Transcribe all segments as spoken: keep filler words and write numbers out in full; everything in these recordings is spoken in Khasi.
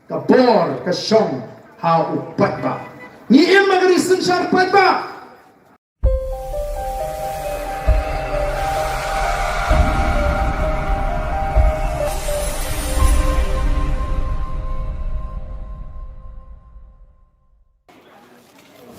Ka bor ka shong ha u paidbah. Ngi im ha ka ri synshar paidbah.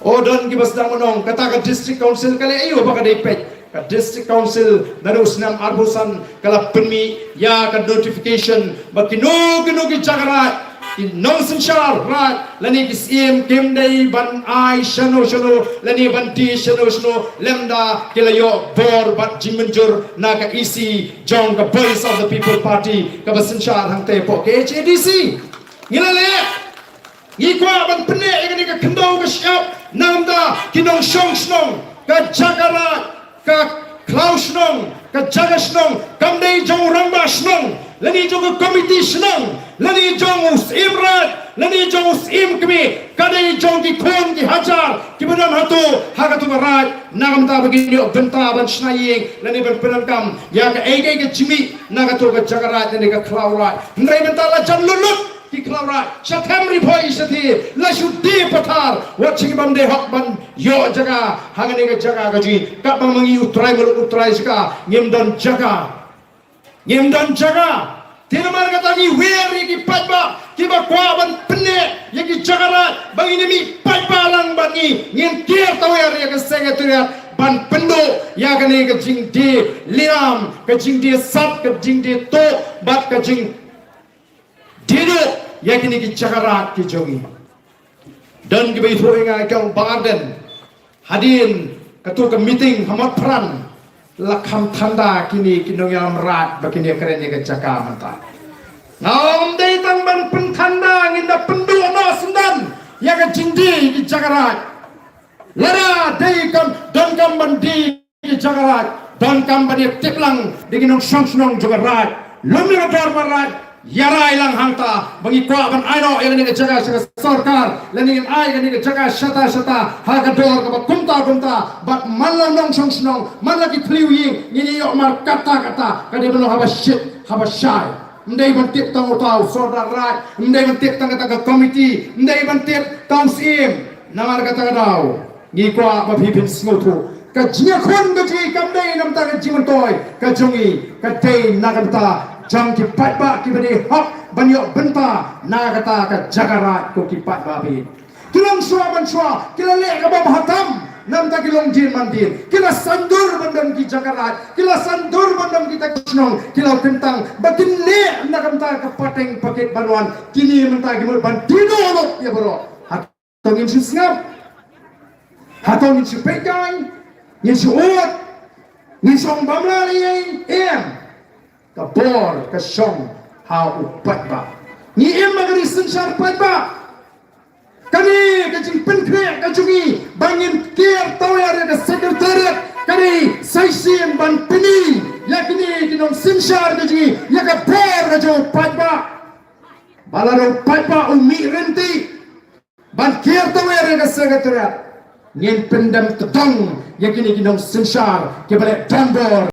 O don kiba sdang ban ong kata ka District Council ka leh aïu ba ka dei peit. Ka District Council naduh u snem arphew san ka la pynmih ïa ka notification ba kino kino ki jaka raid, ki nongsynshar raid lane ki syiem kim dei ban ai shano shano lane ban die shano shano lymda ki la ïoh bor bad jingmynjur na ka E C jong ka Voice of the People Party kaba synshar hangtei hapoh K H A D C. Ngi la leh Ngi kwah ban pynneh ïa kane ka khyndew ka shyiap namar ki nongshong shnong, ka jaka raid, ka khlaw shnong, ka jaka shnong kam dei jong u rangbah shnong lane jong ka komiti shnong lane jong u syiem raid lane jong u syiem kmie, ka dei jong ki khun ki hajar kiba don hato ha kato ka raid. Na ka bynta ba kin ïoh bynta ban shna ïing lane ban pyndonkam ïa kaei kaei ka jingmih na kato ka jaka raid lane ka khlaw raid. Hynrei mynta la jan lut lut ki khlaw raid, sha them ri phoi sha thie, la shu die pathar wat sha ki bym dei hok ban ïoh jaka ha kane ka jaka ka jong ngi. Katba ma ngi u trai muluk u trai jaka, ngim don jaka. Ngim don jaka. Te namar kata ngi wer ïa ki paidbah kiba kwah ban pynneh ïa ki jaka raid ba ngin ïa mih paidbah lang bad ngi, ngin kiar tawiar ïa ka Secretariat ban pynduh ïa kane ka jingdie liam, ka jingdie sap, ka jingdie tuh bad ka jing die duh ïa kine ki jaka raid ki jong ngi. Don kiba ïathuh ïa nga, ka ong Bah Ardent, hadien kato ka meeting ha Motphran la kham thanda kine ki nongïalam raid ba kin ïakren ïa ka jaka mynta. Nga ong ym dei tang ban pynthanda, ngin da pynduh noh syndon ïa ka jingdie ki jaka raid. Lada dei kam, donkam ban die ki jaka raid, donkam ban ïatip lang da ki nongshong shnong jong ka raid. Lum ïa ka dorbar raid, ïarai lang hangta ba ngi kwah ban ai noh ïa kane ka jaka sha ka sorkar lane ngin ai kane ka jaka shata shata ha ka dor kaba kumta kumta. Bad man la nongshong shnong, man la ki thliew ïing, ngin ïoh mar katta katta, ka dei ban long haba shit haba shai. Ym dei ban tip tang uta u sordar raid, ym dei ban tip tang kata ka komiti, ym dei ban tip tang u syiem. Namar kata ka daw ngi kwah ba phi phin sngewthuh, ka jingïakhun ka jong ngi kam dei namar ka jingmyntoi ka jong ngi, ka dei na ka bynta jong ki paidbah kiba dei hok ban ïoh bynta na kata ka jaka raid ko ki paidbah phi. Ki longshuwa ban shuwa ki la leh kaba bha tam namar ki long dien man dien, ki la saiñdur ban don ki jaka raid, ki la saiñdur ban don kita ki shnong, ki la kyntang ba kin neh na ka bynta ka pateng paket ban wan. Kine mynta ki mut ban die duh lut ïa baroh. Hato ngin shu sngap? Hato ngin shu peit kai? Ngin shu ud? Ngin shu ong bam la lei? Em. Ka bor ka shong ha u paidbah. Ngi im ha ka ri synshar paidbah. Kane ka jingpynkhreh ka jong ngi ba ngin kiar tawiar ïa ka Secretariat, kane sa shisien ban pyni ïa kine ki nongsynshar ka jong ngi ïa ka bor ka jong u paidbah. Ba lada u paidbah u mih ryntih ban kiar tawiar ïa ka Secretariat, ngin pyndem tdong ïa kine ki nongsynshar kiba leh donbor.